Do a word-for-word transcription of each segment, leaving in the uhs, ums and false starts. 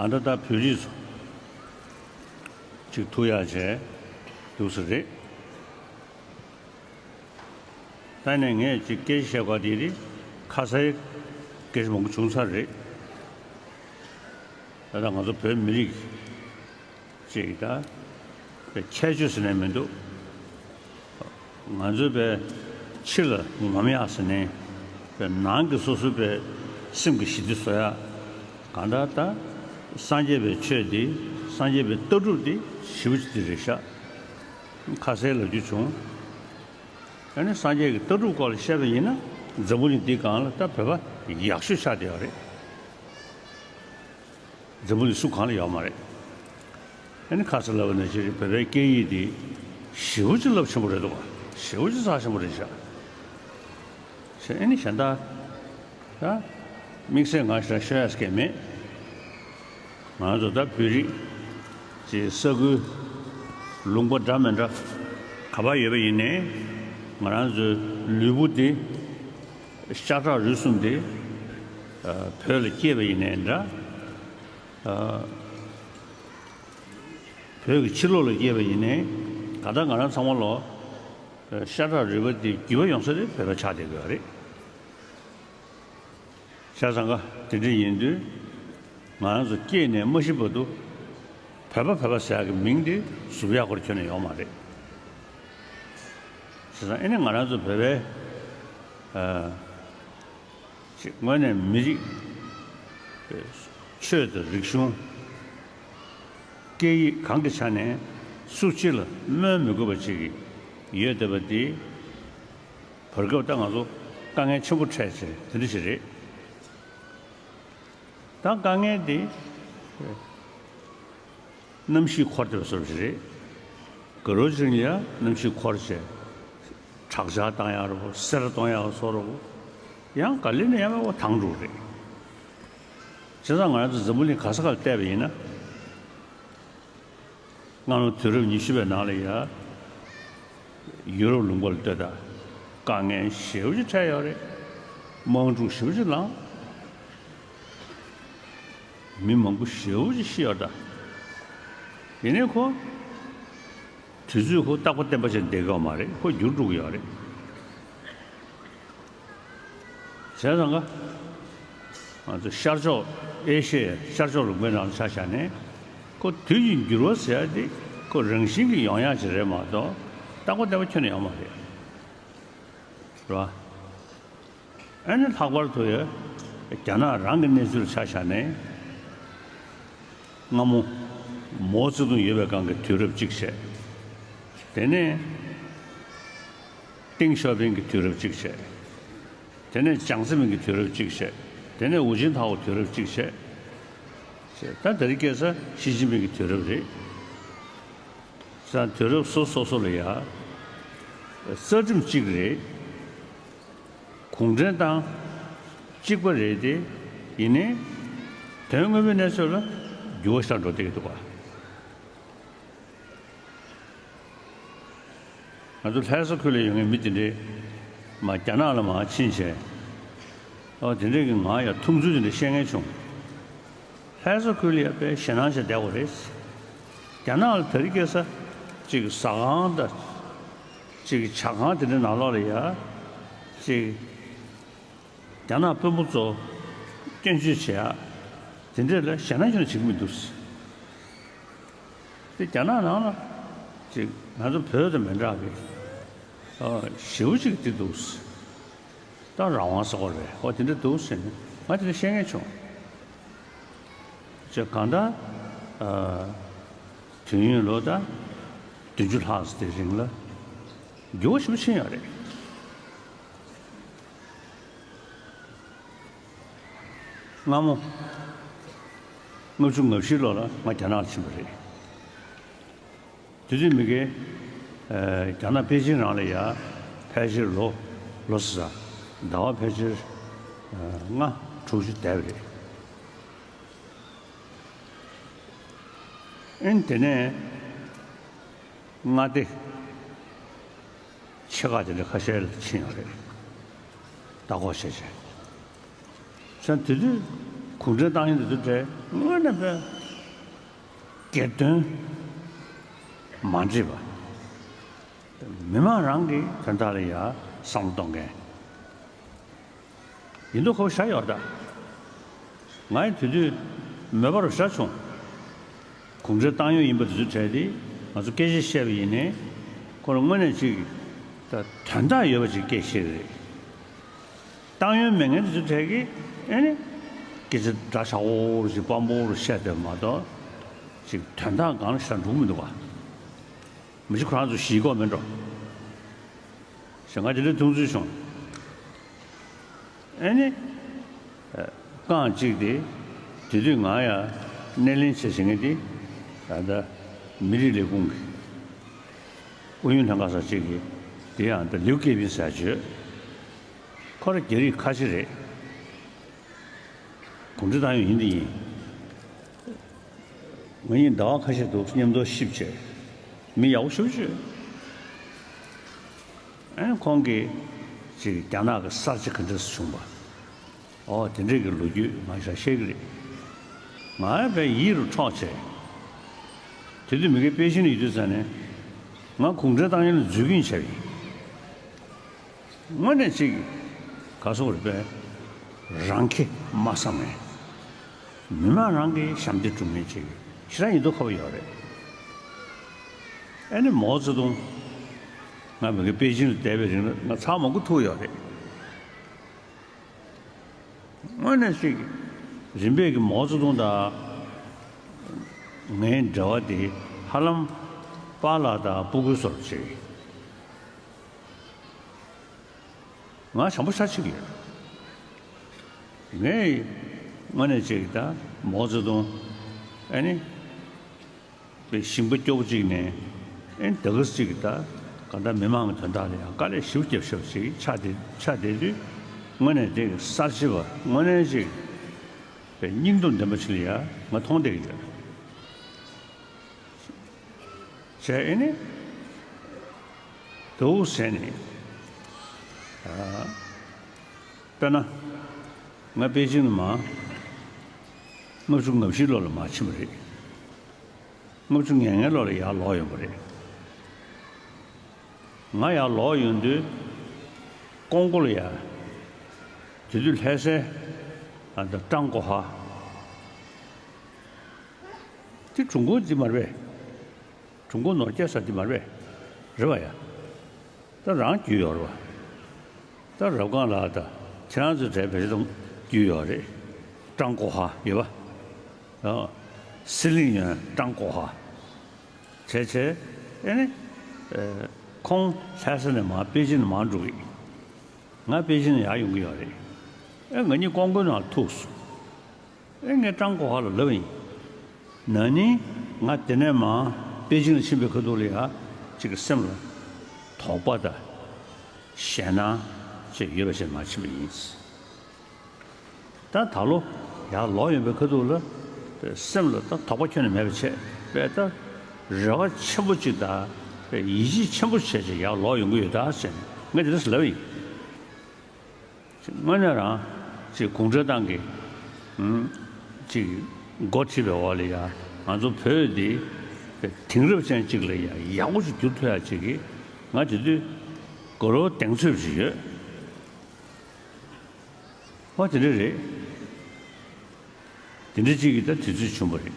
ད་ལྟ་ད་བོད་རིགས་ཚོ་ཅིག་ཐུག་ཡག་བྱས་འདུག་ས་རེད། ད་ནས་ངས་ཅིག་སྐད་ཆ་བཤད་དགོས་དེ་རེད། ཁ་སའི་སྐད་ཆ་མང་པོ་བྱུང་ཚར་རེད། ད་ལྟ་ང་ཚོ་བོད་མི་རིགས་ཅིག་ད་ཁྱད་ཆོས་ཟེར་ནས་མི་འདུག་ང་ཚོའི་པའི་ཕྱི་ལ་ངོམ་ཡག་ཟེར་ནས་པའི་ནང་གི་སོ་སོའི་པའི་སེམས་ཀྱི་ཞི་བདེ་བཟོ་ཡག་གང་ལྟར་ད་སངས་རྒྱས་པའི་ཆོས་འདི་སངས་རྒྱས་པའི་ལྟ་གྲུབ་འདི་ཞེ་པོ་ཅིག་འདི་རེད་ཤག་ཁ་སའི་ལབ་རྒྱུ་བྱུང་། ཨ་ནི་སངས་རྒྱས་ཀྱི་ལྟ་གྲུབ་སྐོར་ལ་བཤད་པ་ཡིན་ན་འཛམ་བུ་གླིང་འདི་སྒང་ལ་ད་བོད་པ་ཡག་ཤོས་ཆགས་བསྡད་ཡོད་རེད། འཛམ་བུ་གླིང་སུ་གང་ལ་ཡོད་མ་རེད། ཨ་ནི་ཁ་སང་ལབ་པ་ནང་བཞིན་བོད་པའི་སྐད་ཡིག་འདི་ཞེ་པོ་ཅིག་རླབས་ཆེན་པོ་རེད་འདུག་ག་ཞེ་པོ་ཅིག་རྩ་ཆེན་པོ་རེད་ཤག་ཞེས་ཨ་ནི་གཞན་དག་ད་དམིགས་བསལ་ང་ཞེ་དྲག་ཤོད་ཡག་གི་མེད། ང་རང་ཚོ་ད་བོད་རིགས་ཀྱི་ས་ཁུལ་ལུང་པ་འདྲ་མི་འདྲ་ག་པར་ཡོད་པ་ཡིན་ནའི་ང་རང་ཚོའི་ལུས་པོ་འདི་ཤ་ཁྲག་རུས་གསུམ་འདི་བོད་ལ་སྐྱེས་པ་ཡིན་ནའི་འདྲ། བོད་ཀྱི་ཕྱི་ལོགས་ལ་སྐྱེས་པ་ཡིན་ནའི་གང་ལྟར་ང་རང་ཚང་མ་ལོ་ཤ་ཁྲག་རུས་པ་འདི་རྒྱུས་པ་ཡོང་ས་དེ་བོད་པ་ཆགས་བསྡད་ཀྱི་ཡོད་རེད། བྱས་ཙང་ཀ་དེ་འདྲ་ཡིན་དུས་ང་རང་ཚོ་སྐྱེས་ནས་མ་ཤི་བར་དུ་བོད་པ་བོད་པ་ཟེར་ཡག་གི་མིང་དེ་ཟུག་ཡག་སྐོར་ཁྱོན་ནས་ཡོད་མ་རེད། བྱས་ཙང་ཨེ་ནས་ང་རང་ཚོ་བོད་པའི་ཅིག་དངོས་གནས་མི་རིགས་ཆོས་དང་རིག་གཞུང་སྐད་ཡིག་གང་གི་ཆ་ནས་སུ་གཅིག་ལ་སྨོན་མི་དགོས་པ་ཅིག་ཡོད་བསྡད་པ་འདི། བར་སྐབས་ད་ང་ཚོ་དཀའ་ངལ་ཆེན་པོ་འཕྲད་བྱས་དེ་འདྲ་ཞིག་རེད། ད་དཀའ་ངལ་འདི་གནམ་གཤིས་འཁོར་བསྡད་པ་བཟོ་འདྲ་ཞིག་རེད། དགའ་རོགས་ཅིག་ཡ་གནམ་གཤིས་འཁོར་བྱས་དྲག་ཆར་བཏང་ཡག་རེད་བོ། སེར་གཏོང་ཡག་བཟོ་འདྲ་བོ། ཡང་ག་ལེ་ནས་ཡང་བོ་དྭངས་འགྲོ་རེད། བྱས་ཙང་ང་རང་ཚོ་འཛམ་བུ་གླིང་ག་ས་ག་ལ་བལྟས་པ་ཡིན་ན། སྔ་ལོ་དུས་རབས་ཉི་ཤུ་པའི་ནང་ལ་ཡ། ཡུ་རོབ་ལུང་པ་ལ་ལྟོས་དང་། དཀའ་ངལ་ཞེ་པོ་ཅིག་འཕྲད་ཡོད་རེད། དམག་འཁྲུག་ཞེ་པོ་ཅིག་ལངས། མི་མང་པོ་ཞེ་པོ་ཅིག་ཤི་ཡོད་ད། ཡིན་ནའི་ཁོ། དུས་ཚོད་ཁོ་རྟག་པ་བརྟན་པ་ཅིག་བསྡད་ཀྱི་ཡོད་མ་རེད། ཁོ་འགྱུར་འགྲོ་གི་ཡོད་རེད། བྱས་ཙང་ཀ་ང་ཚོ་ཤར་ཕྱོགས་ཨེ་ཤི་ཡའི་ཤར་ཕྱོགས་ལུང་པའི་ནང་ལ་ཆ་བཞག་ནས་ཁོ་དུས་ཀྱི་འགྱུར་བ་ཟེར་ཡ་དེ་ཁོ་རང་བཞིན་གྱིས་ཡོང་ཡ་ཅིག་རེད་མ་གཏོགས་རྟག་པ་བརྟན་པ་ཁྱོན་ནས་ཡོང་མ་རེད། རེད་བ། ཨ་ནི་ལྷག་པར་དུ་ཡ་རྒྱ་ནག་རང་གི་གནས་ཚུལ་ལ་ཆ་བཞག་ནས། སྔ་མོ་མའོ་ཙེ་ཏུང་ཡོད་པའི་སྒང་གི་དུས་རབས་གཅིག་བྱས། དེ་ནས་ཏེང་ཞའོ་ཕིང་གི་དུས་རབས་གཅིག་བྱས། དེ་ནས་ཅང་ཙེ་མིན་གྱི་དུས་རབས་གཅིག་བྱས། དེ་ནས་ཧུའུ་ཅིན་ཐའོ་དུས་རབས་གཅིག་བྱས། བྱས། ད་དེ་རིང་ཁ་སང་ཞི་ཅིན་ཕིང་གི་དུས་རབས་རེད། ས་དུས་རབས་སོ་སོ་སོ་ལ་ཡ་རྩ་ཁྲིམས་གཅིག་རེད། གུང་ཁྲན་ཏང་གཅིག་པ་རེད་དེ། ཡིན་ནའི་དོན་དངོས་པོའི་གནས་ཚུལ་ལ་འགྱུར་བ་ཤར་འགྲོ་བསྡད་ཀྱི་འདུག་ག་ང་ཚོ་ལྷ་ས་ཁུལ་ལ་ཡོད་མཁན་མི་དེ་འདྲས་མར་རྒྱ་ནག་ལ་མར་ཕྱིན་བྱས། ཨོ་དེ་འདྲས་ཀྱི་ང་ཡང་ཐུགས་ཚུལ་དེ་འདྲས་བཤད་མཁན་བྱུང་། ལྷ་ས་ཁུལ་ལ་ཡང་དཔེ་ཞེད་སྣང་ཆེ་བསྡད་པ་རེད། རྒྱ་ནག་ལ་དེ་རིང་ཁ་སང་ཅིག་ཟ་ཁང་དང་ཅིག་ཇ་ཁང་དེ་འདྲའི་ནང་ལོགས་ལ་ཡ་ཅིག་རྒྱ་ནག་དཔོན་པོ་ཚོ་སྐྱོན་བརྗོད་བྱེད་ཡ་དེ་འདྲས་ལ་ཞེད་སྣང་ཆེན་པོ་བྱེད་ཀྱི་མི་འདུག་དེ་རྒྱ་ནག་ནང་ལ་ཅིག་ང་ཚོ་བོད་དང་མི་འདྲ་བའི་ཞེ་པོ་ཅིག་དེ་འདུག་ད་རང་དབང་ཟེར་བ་རེད། ཨོ་དེ་འདྲ་འདུག་ཟེར་ནས་ང་དེ་འདྲ་བཤད་མཁན་བྱུང་། ཅེས་གང་ལྟར། དུས་ཡུན་ལོ་ཟླ་བདུན་ཅུ་ལྷག་ཙམ་དེའི་རིང་ལ་འགྱུར་བ་ཞེ་པོ་ཕྱིན་ཡོད་རེད། སྔ་མོ་ལྔ་བཅུ་ང་བཞི་ལོ་ལ་ང་རྒྱ་ནག་ལ་ཕྱིན་པ་རེད། དེ་དུས་མི་སྒེར་རྒྱ་ནག་པེ་ཅིན་རང་ལ་ཡ་ཕལ་ཆེར་ལོ་ལོ་ཟེར་ས་ཟླ་བ་ཕལ་ཆེར་ལྔ་དྲུག་ཅུ་བསྡད་པ་རེད། ཨིན་དེ་ནས་མངའ་སྡེ་ཆེ་ཁག་དེ་འདྲ་ཁ་ཤས་ལ་ཕྱིན་ཡོད་རེད། ལྟ་སྐོར་བྱས་བྱས། ས་དེ་དུས་ གུང་ཁྲན་ཏང་ཡོན་དེ་ཚོ་གྲས་དངོས་གནས་དཔེ་སྒེར་དོན་མ་འདྲེས་པ། མི་མང་རང་གི་དོན་དག་ལ་ཡ་བསམ་བློ་གཏོང་མཁན་ཡིན་མདོག་ཁ་པོ་ཤར་ཡོད་ད། ང་ཡི་དེ་དུས་མོས་པ་རུ་ཤར་བྱུང་། གུང་ཁྲན་ཏང་ཡོན་ཡིན་པ་དེ་ཚོའི་གྲས་དེ་ང་ཚོ་སྐད་ཆ་བཤད་པ་ཡིན་ནའི་ཁོ་རང་དངོས་གནས་ཅིག་ད་དོན་དག་ཡོད་པ་ཅིག་སྐད་བཤད་ཀྱི་རེད། ཏང་ཡོན་མེད་མཁན་དེ་ཚོའི་གྲས་ཀྱིས་ཨེ་ནི་སྐད་ཆ་འདྲ་ཆགས་པོ་ཅིག་སྤམ་པོ་རུ་བཤད་བསྡད་མ་གཏོགས་ཅིག་དོན་དག་སྒང་ལ་ཤར་འགྲོ་གི་མི་འདུག་ག་མི་ཤི་ཁོ་རང་ཚོ་ཞིག་གོ་མེད་འགྲོ། ཞེས་ང་དེ་འདྲའི་མཐོང་ཚུལ་བྱུང་། ཨེ་ནི། རྐང་གཅིག་དེ། དེ་དུས་ང་ཡང་སྣེ་ལེན་བྱེད་བཞིན་གྱི་དེ། ད་ལྟ་མི་རིགས་ལས་ཁུངས་ཀྱི་ཨུ་ཡོན་ལྷན་ཁང་ས་གཅིག་གི་དེ་ཡང་ད་ལིའུ་ཀེ་པིན་ཟེར་བརྗོད། ཁོ་ར་རྒྱ་རིགས་ཁ་ཆེ་རེད། གུང་ཁྲན་ཏང་ཡོན་ཡིན་དེ་ཡིན། ང་གཉིས་ཟླ་བ་ཁ་ཤས་འདུག་མཉམ་དུ་གཤིབ་བྱས། མི་ཡག་པོ་ཞེ་པོ་ཅིག་ཨེ་ཁོང་གིས་ཅིག་རྒྱ་ནག་གི་གསར་བརྗེ་ག་འདྲས་སེ་བྱུང་པ། ཨོ་དེ་འདྲས་ཀྱི་ལོ་རྒྱུས་ང་ཞིག་བཤད་ཀྱི་རེད། ང་ཡང་དཔེ་ཡིད་རུ་འཕྲོག་བྱས། དེ་དུས་མི་དགེ་པེ་ཅིན་ལ་ཡོད་དུས་ཙང་ནས། ང་གུང་ཁྲན་ཏང་ཡོན་ལ་འཛུལ་གྱིན་བྱས་པ་ཡིན། དངོས་གནས་ཅིག་ག་སོག་རེད་པས། རང་ཁེ་མ་བསམ་ནས། མི་མང་རང་གི་ཞབས་འདེགས་སྒྲུབ་མཁན་ཅིག་ཞེ་དྲག་ཡིན་མདོག་ཁ་པོ་ཡོད་རེད། ཨ་ནི་མའོ་ཙེ་ཏུང་ང་མི་དགེ་པེ་ཅིན་ལ་བསྡད་པའི་རིང་ལ་ང་ཚར་མང་པོ་ཐུག་ཡོད་རེད། དངོས་གནས་ཅིག་རིམ་པས་ཀྱི་མའོ་ཙེ་ཏུང་དང་ངའི་འབྲེལ་བ་དེ་ཧ་ལམ་པཱ་ལགས་དང་སྤུ་གུའི་བཟོ་འདྲ་ཅིག་ང་བྱམས་པོ་ཤ་ཆེ་གི་ཡོད། ངས་དངོས་གནས་ཅིག་ད་མའོ་ཙེ་ཏུང་ཨ་ནི་པའི་ཞིང་པ་སྐྱོ་པོ་ཅིག་ནས་ཨ་ནི་ད་ག་ཟེ་ཅིག་ད་ག་ད་མི་མང་གི་དོན་དག་ལ་ཡང་དཀའ་ལས་ཞེ་པོ་བརྒྱབ་ཤག་ཅིག་ཆགས་བསྡད་ཆགས་བསྡད་དུས་དངོས་གནས་དེ་གསར་བརྗེ་བ་དངོས་གནས་ཅིག་པའི་སྙིང་སྟོབས་ལྡན་པ་ཅིག་ལ་ཡང་ང་མཐོང་བསྡད་ཀྱི་ཡོད། བྱས་ཨེ་ནི། དུ་ཟེར་ནས། དཔེར་ན། ང་པེ་ཅིན་ལ་མར། ལྔ་བཅུ་ང་བཞི་ལོ་ལ་མར་ཕྱིན་པ་རེད། ལྔ་བཅུ་ང་ལྔའི་ལོ་ལ་ཡར་ལོག་ཡོང་བ་རེད། ང་ཡར་ལོག་ཡོང་དུས། ཀོང་པོ་ལ་ཡར། དེ་དུས་ལྷ་སའི། ཨ་ད་ཀྲང་ཀོ་ཧྭ། དེ་ཀྲུང་གོ་འདི་མ་རེད་པས། ཀྲུང་གོ་ནོར་སྐྱེལ་ས་འདི་མ་རེད་པས། རེད་པ་ཡ། ད་རང་རྒྱུས་ཡོད་རེད་པ། ད་རབ་སྒང་ལ་ད་ཁྱེད་རང་ཚོའི་གྲས་བེད་སྤྱོད་རྒྱུས་ཡོད་རེད། ཀྲང་ཀོ་ཧྭ་ཡོད་པ། ཨ། སི་ལིང་ཡོན་ཀྲང་ཀོ་ཧྭ། བྱས་བྱས་ཨེ་ནི། ཨེ། ཁོང་ལྷ་ས་ནས་མར་པེ་ཅིན་ནས་མར་འགྲོ་གི། ང་པེ་ཅིན་ནས་ཡར་ཡོང་གི་ཡོད་རེད། ཨེ་ང་གཉིས་ཀོང་པོའི་ནང་ལ་ཐུག་སོང་། ཨེ་ངས་ཀྲང་ཀོ་ཧྭ་ལ་ལབ་པ་ཡིན། ན་ནིང་ང་དེ་ནས་མར་པེ་ཅིང་ལ་ཕྱིན་པའི་ཁ་ཐུག་ལ་ཡ་གཅིག་གི་སེམས་ལ་དོགས་པ་དང་ཞེད་སྣང་བཅས་ཡོད་པ་བྱས་མར་ཕྱིན་པ་ཡིན། ད་ད་ལོ་ཡར་ལོག་ཡོང་པའི་ཁ་ཐུག་ལ་སེམས་ལ་ད་དོགས་པ་ཁྱོན་ནས་མེད་པ་བྱས་པས་ད་རེ་བ་ཆེན་པོ་གཅིག་དང་ཡིད་ཆེས་ཆེན་པོ་བྱས་བྱས་ཡར་ལོག་ཡོང་གི་ཡོད་ད་ཟེར་ནས་ངས་དེ་འདྲ་ལབ་པ་ཡིན། དངོས་གནས་རང་ཅིག་གུང་ཁྲན་ཏང་གི་ཨུམ། ཅིག་འགོ་ཁྲིད་པའི་འོག་ལ་ཡ་ང་ཚོ་བོད་འདི་དེང་རབས་ཅན་ཅིག་ལ་ཡ་ཡག་པོ་ཞིག་བསྒྱུར་ཐུབ་ཡ་ཅིག་གི་ང་དེ་དུས་དགའ་རབ་གདེང་ཚོད་ཅིག་ཡོད། ཧོ་དེ་འདྲ་རེད། དེ་འདྲ་ཅིག་གི་ད་དུས་ཚོད་བྱུང་བ་རེད།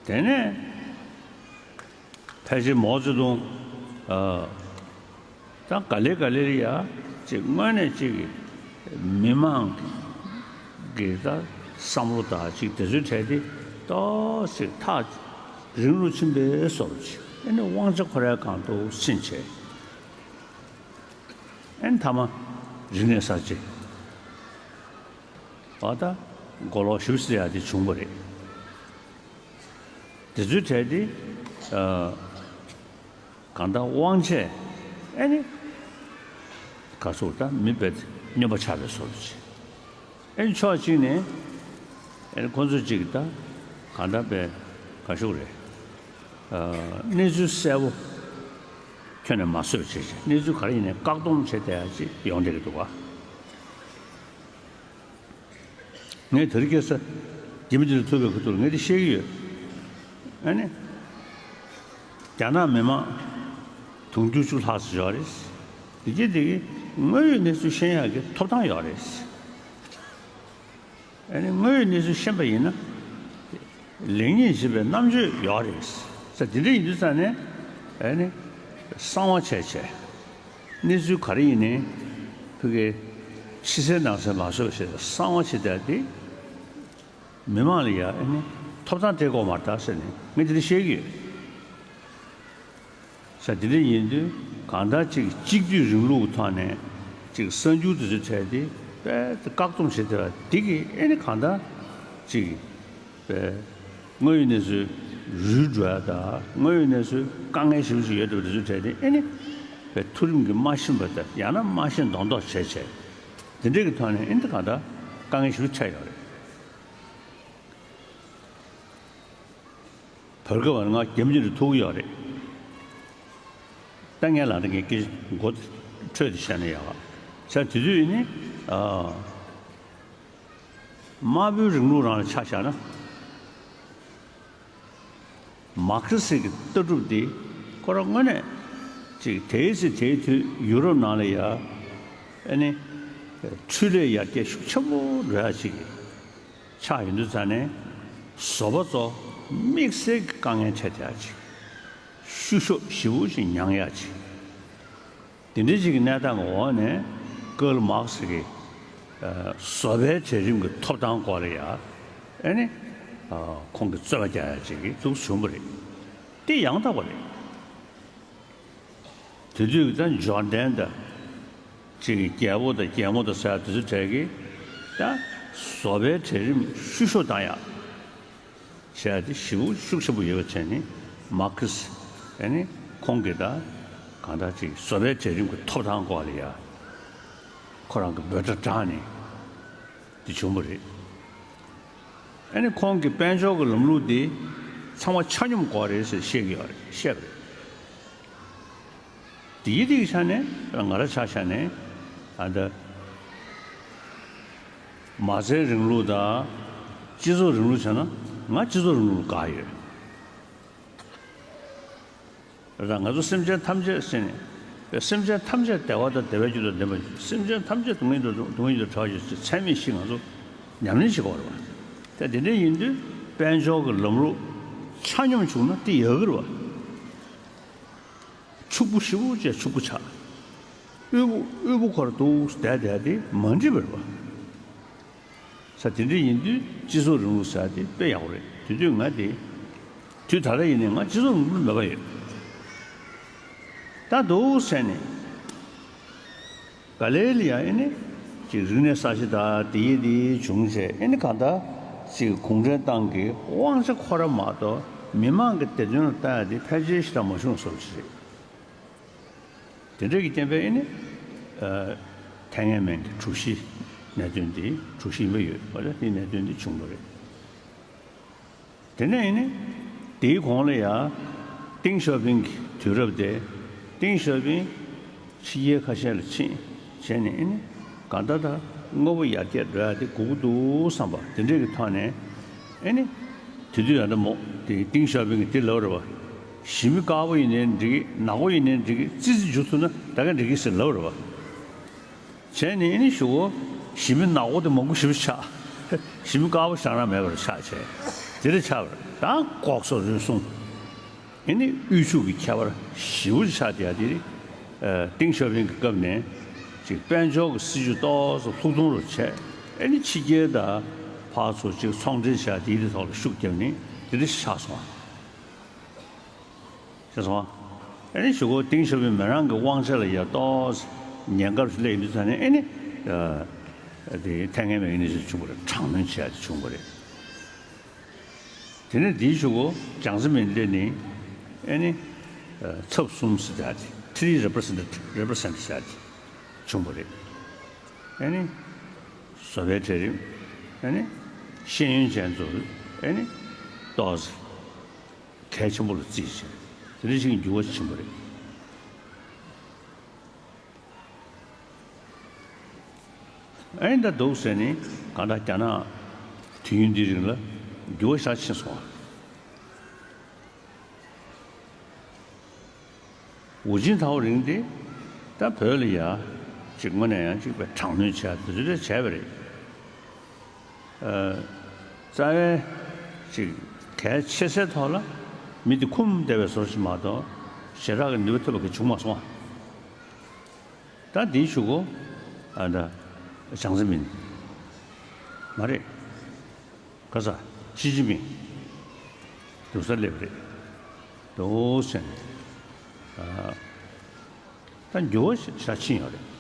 དེ་ནས་ཕལ་ཆེར་མའོ་ཙེ་ཏུང་། ཨ། ད་ག་ལེ་ག་ལེ་ལ་ཡ་ཅིག་དངོས་གནས་ཅིག་གི་མི་མང་གི་ད་བསམ་བློ་དང་ཅིག་དེ་ཚོའི་གྲས་དེ་ཏོག་ཙམ་ཐག་རིང་རུ་ཕྱིན་པའི་བཟོ་འདྲ་ཅིག་ཨ་ནི་དབང་ཆ་ཁོ་རའི་སྒང་དུ་ཕྱིན་བྱས། ཨ་ནི་མཐའ་མ་རིག་གནས་གསར་བརྗེ། བ་ད་མགོ་ལོག་ཞུ་སྲིད་ཡ་དེ་བྱུང་བ་རེད། དེ་ཚོའི་གྲས་དེ། ཨ། གང་ལྟར་དབང་ཆས་ཨེ་ནི། ག་སོགས་ད་མི་དཔེ་སྨྱོན་པ་ཆགས་པའི་བཟོ་འདྲ་ཅིག་ཨེ་ནི་ཕྱོགས་གཅིག་ནས་ཨེ་ནི་ཁོང་ཚོ་གཅིག་ད་གང་ལྟར་དཔེ་ག་ཤོག་རེད། ཨ། གནས་ཚུལ་གསལ་པོ་ཁྱོན་ནས་མ་བཟོས་བྱས་བྱས་གནས་ཚུལ་ག་རེ་ཡིན་ནའི་བཀག་སྡོམ་བྱས་བསྡད་ཡ་ཅིག་ཡོང་བསྡད་ཀྱི་འདུག་ག་ངས་དེ་རིང་ཁ་སང་རྒྱ་མི་འདི་ལ་ཐུག་པའི་ཁ་ཐུག་ལ་ངས་འདི་བཤད་ཀྱི་ཡོད། ཨ་ནི། རྒྱ་ནག་མི་མང་དུང་ཕྱུར་བཅུ་ལྷག་ཙམ་ཡོད་རེད། དེ་གྱིས་དེ་གི་དངོས་ཡོད་གནས་ཚུལ་ཤེས་ཡག་གི་ཐོབ་ཐང་ཡོད་རེད། ཨ་ནི་དངོས་ཡོད་གནས་ཚུལ་ཤེས་པ་ཡིན་ན། ལེགས་ཉེས་འབྱེད་པའི་རྣམ་དཔྱོད་ཡོད་རེད། ས་དེ་འདྲ་ཡིན་དུས་ཙང་ནས་ཨ་ནི་གསང་བ་བྱས་བྱས། གནས་ཚུལ་ག་རེ་ཡིན་ནའི་ཕ་གི་ཕྱི་གསལ་ནང་གསལ་མ་བཟོ་བྱས་གསང་བ་བྱས་བསྡད་དེ། མི་མང་ལ་ཡ་ཨ་ནི་ཐོབ་ཐང་སྤྲད་དགོས་མ་རེད་ཟེར་ནས་ངས་དེ་འདྲ་བཤད་ཀྱི་ཡོད། ས་དེ་འདྲ་ཡིན་དུས་གང་ལྟར་ཅིག་གཅིག་སྡུད་རིང་ལུགས་ཀྱི་ཐོག་ནས་ཅིག་གསར་འགྱུར་དེ་ཚོ་བྲིས་ཏེ་དཔེ་བཀག་སྡོམ་བྱེད་བསྡད་པ་འདི་གིས་ཨ་ནི་གང་ལྟར་ཅིག་དཔེ་དངོས་ཡོད་གནས་ཚུལ་རུལ་འགྲོ་ཡ་དང་དངོས་ཡོད་གནས་ཚུལ་དཀའ་ངལ་ཞེ་པོ་ཅིག་ཡོད་བསྡད་པ་དེ་ཚོ་བྲིས་ཏེ་ཨ་ནི་དཔེ་མཐོ་རིམ་གྱི་མ་ཤེས་པ་དང་ཡང་ན་མ་ཤེས་མདོག་མདོག་བྱས་བྱས་དེ་འདྲས་ཀྱི་ཐོག་ནས་ཨ་ནི་གང་ལྟར་དཀའ་ངལ་ཞེ་པོ་འཕྲད་ཡོད་རེད། བར་སྐབས་ང་རྒྱ་མི་འདིར་ཐུག་ཡོད་རེད། ད་ངས་ལབ་ན་ངས་སྐད་མགོ་འཕྲོས་ཏེ་བཤད་ན་ཡག་ག་ས་དེ་དུས་ནི་ཨ། དམར་པོའི་རིང་ལུགས་རང་ལ་ཆ་བཞག་ན། མར་ཁེ་སི་གི་ལྟ་གྲུབ་འདི་ཁོ་རང་དངོས་གནས་ཅིག་དེའི་ཚེ་དེའི་དུས་ཡུ་རོབ་ནང་ལ་ཡ་ཨ་ནི་འཕྲུལ་ལས་ཡར་རྒྱས་ཤུགས་ཆེན་པོ་འགྲོ་ཡ་ཅིག་གི་ཆགས་ཡོང་དུས་ཙ་ནས་བཟོ་པ་ཚོ་དམིགས་བསལ་གྱི་དཀའ་ངལ་འཕྲད་བསྡད་ཡ་ཅིག་ཤུགས་ཤོག་ཞེ་པོ་ཞིག་མྱངས་ཡ་ཅིག་དེ་འདྲའི་ཅིག་གི་གནས་སྟངས་ཀྱི་འོག་ནས་ཀརལ་མཱག་སི་གི་ཨ་བཟོ་པའི་གྲལ་རིམ་གྱི་ཐོབ་ཐང་སྐོར་ལ་ཡ་ཨ་ནི་ཨ་ཁོང་གིས་རྩོད་པ་རྒྱག་ཡ་ཅིག་གི་འདུག་བྱུང་བ་རེད། དེ་ཡང་དག་པ་རེད། དེ་དུས་ཀྱི་ད་འབྱོར་ལྡན་དང་ཅིག་གི་རྒྱལ་པོ་དང་རྒྱལ་མོ་དང་ཟེར་ཡ་དེ་ཚོ་གྲས་ཀྱིས་ད་བཟོ་པའི་གྲལ་རིམ་བཤུ་གཞོག་བཏང་ཡ་བྱས་ཏེ་ཞེ་པོ་ཤུགས་ཆེན་པོ་ཡོད་པ་བྱས་ནས་མར་ཁེ་སི་ཨ་ནི་ཁོང་གིས་ད་གང་ལྟར་ཅིག་བཟོ་པའི་གྲལ་རིམ་གྱི་ཐོབ་ཐང་སྐོར་ལ་ཡ་ཁོ་རང་གི་འབོད་སྒྲ་བསྒྲགས་ནས་དེ་བྱུང་བ་རེད། ཨ་ནི་ཁོང་གི་དཔལ་འབྱོར་གྱི་ལམ་ལུགས་དེ་ཚང་མ་ཆ་སྙོམས་དགོས་རེད་ཟེར་བཤད་ཀྱི་ཡོད་རེད་བཤད་པ་རེད། དེའི་རིགས་ཆ་ནས་ང་རང་ཆ་བཞག་ནས་ཨ་ད་མ་རྩའི་རིང་ལུགས་དང་སྤྱི་ཚོགས་རིང་ལུགས་བྱས་ན་ང་སྤྱི་ཚོགས་རིང་ལུགས་དགའ་ཡོད། རེད་ད་ང་ཚོ་སེམས་ཅན་ཐམས་ཅད་ཟེར་ནས་སེམས་ཅན་ཐམས་ཅད་བདེ་བ་དང་བདེ་བའི་རྒྱུ་དང་ལྡན་པ་སེམས་ཅན་ཐམས་ཅད་སྡུག་བསྔལ་དང་སྡུག་བསྔལ་དང་བྲལ་བ་ཡོད་ཚད་ཚད་མེད་ཞིག་ང་ཚོ་ཉམས་ལེན་བྱེད་དགོས་རེད་བ། ད་དེ་འདྲ་ཡིན་དུས་དཔལ་འབྱོར་གྱི་ལམ་ལུགས་ཆ་སྙོམས་བྱུང་ན་དེ་ཡག་གི་རེད་བ། ཕྱུག་པོ་ཞེ་པོ་བྱས་ཕྱུག་པོ་ཆགས། དབུལ་པོ་དབུལ་པོ་ཁོ་རང་འདུག་བསྡད་བསྡད་དེ་མ་འགྲིག་པ་རེད་བ། ས་དེ་འདྲ་ཡིན་དུས་སྤྱི་ཚོགས་རིང་ལུགས་ཟེར་དེ་དཔེ་ཡག་པོ་རེད། དེ་དུས་ང་དེ་དུས་ད་ལྟ་ཡིན་ནའི་ང་སྤྱི་ཚོགས་རིང་ལུགས་མེད་པ་ཡོད། ད་འདུག་ཟེར་ནས་ག་ལེ་ལ་ཡང་ཨེ་ནི་ཅིག་རིག་གནས་གསར་བརྗེ་དང་དེ་ཡི་དེ་བྱུང་བྱས་ཨེ་ནི་གང་ལྟར་ཅིག་གུང་ཁྲན་ཏང་གི་དབང་ཆ་ཁོ་ར་མ་གཏོགས་མི་མང་གི་བདེ་དོན་ལ་ལྟ་ཡ་དེ་ཕལ་ཆེར་ཞེ་དྲག་མ་བྱུང་བཟོ་ཅིག་རེད། དེ་འདྲ་གི་རྐྱེན་པས་ཨེ་ནི་ཨ་ཐའེ་ཝན་གྱི་དྲུག་བཞི་གནད་དོན་དེ་དྲུག་བཞི་ཡིན་པ་ཡོད་པ་ལ་དེ་གནད་དོན་དེ་བྱུང་བ་རེད། དེ་ནས་ཨེ་ནི་དེའི་གོང་ལ་ཡ་ཏེང་ཞའོ་ཕིང་གི་དུས་རབས་དེ་ཏེང་ཞའོ་ཕིང་ཕྱི་རྒྱལ་ཁ་ཤས་ལ་ཕྱིན་བྱས་ནས་ཨེ་ནི་གང་ལྟར་ད་དངོས་པོ་ཡར་རྒྱས་འགྲོ་ཡ་དེ་དགོས་ཀྱི་འདུག་བསམ་པ་དེ་འདྲས་ཀྱི་ཐོག་ནས་ཨེ་ནི་དེ་དུས་ཡང་ད་མོ་དེ་ཏེང་ཞའོ་ཕིང་གིས་དེ་ལབ་རེད་བ། ཞི་མི་དཀར་པོ་ཡིན་ནའི་འགྲིག་གི་ནག་པོ་ཡིན་ནའི་འགྲིག་གི་ཙི་ཙི་འཇུ་ཐུབ་ན་ད་ག་འགྲིག་གི་ཟེར་ལབ་རེད་བ། བྱས་ནས་ཨེ་ནི་ཞུ་གོ་ཞི་མི་ནག་པོ་དེ་མང་པོ་ཞེ་པོ་ཆགས། ཞི་མི་དཀར་པོ་བཞག་ན་མེད་པར་ཆགས་བྱས། དེ་འདྲ་ཆགས་པར་ད་ལྐོག་ཟ་རུལ་སུངས། ཨེ་ནི་དབུལ་ཕྱུག་གི་ཁྱད་པར་ཞེ་པོ་ཅིག་ཆགས་བསྡད་ཡ་དེ་རེད། ཨ་ཏེང་ཞའོ་ཕིང་གི་སྐབས་ནས་ཅིག་དཔལ་འབྱོར་གྱི་སྲིད་ཇུས་ཏོག་ཙམ་ལྷུག་སྡོང་རུ་བྱས་ཨེ་ནི་ཕྱི་རྒྱལ་དང་ཕར་ཚུར་ཅིག་ཚོང་འབྲེལ་བྱ་དེའི་ཐོག་ལ་ཤུགས་བརྒྱབ་ནས་དེ་འདྲ་ཞིག་ཆགས་སོང་བ། ཤེས་སོང་ཨ། ཨེ་ནི་ཞུ་གོ་ཏེང་ཞའོ་ཕིང་མི་རང་གི་དབང་ཆ་ལ་ཡ་ཏོག་ཙམ་ཉེན་ཁ་ཞིག་སླེབས་ཡོང་དུས་ཙ་ནས་ཨེ་ནི་ཨ་དེ་ཐའེ་ཝན་མི་ཡིན་ནི་ཞིག་བྱུང་བ་རེད། དྲག་གནོན་བྱས་ཏེ་བྱུང་བ་རེད། དེ་ནས་དེའི་གཞུག་གུ་ཅང་ཙེ་མིན་ལས་ནི་ཨེ་ནི་ཚབ་གསུམ་ཟེར་ཡ་དེ་ཐི་རི་རེ་པི་རེ་སེན་ཊེ་རེ་པི་རེ་སེན་ཊེ་ཟེར་ཡ་དེ་བྱུང་བ་རེད། ཨེ་ནི་བཟོ་པའི་གྲལ་རིམ་ཨེ་ནི་ཤེས་ཡོན་ཅན་ཚོར་ཨེ་ནི་ཏོག་ཙམ་གལ་ཆེན་པོ་ལ་བརྩིས་བྱས་དེ་འདྲ་ཞིག་འགྱུར་བ་ཕྱིན་པ་རེད། ཨེ་འདྲ་འདུག་ཟེར་ནས་གང་ལྟར་རྒྱ་ནག་ དུས་ཡུན་འདིའི་རིང་ལ་འགྱུར་བ་ཞེ་དྲག་ཕྱིན་སོང་བ། ཝུ་ཅིན་ཐའོ་རིང་དེ་ད་བོད་ལ་ཡ་ཅིག་དངོས་གནས་ཡང་ཅིག་པའི་དྲག་གནོན་བྱས་དེ་ཚོ་ལས་བྱས་པ་རེད། ཨ། རྩ་བའི་ཅིག་གལ་ཆེ་སའི་ཐོག་ལ་མི་དེ་འཁུམས་བསྡད་པའི་བཟོ་ཞིག་མ་གཏོགས་ཞེ་དྲག་གི་ནུས་པ་ཐོན་པ་གང་བྱུང་མ་སོང་བ། ད་འདིའི་གཞུག་གུ་ཨ་ད་ཅང་ཙེ་མིན་མ་རེད། ག་ས་ཞི་ཅིན་ཕིང་འདུག་སར་སླེབས་རེད། འདུག་ཟེར་ནས་ཨ་ད་འགྱུར་བ་ཞེ་དྲག་ཕྱིན་ཡོད་རེད།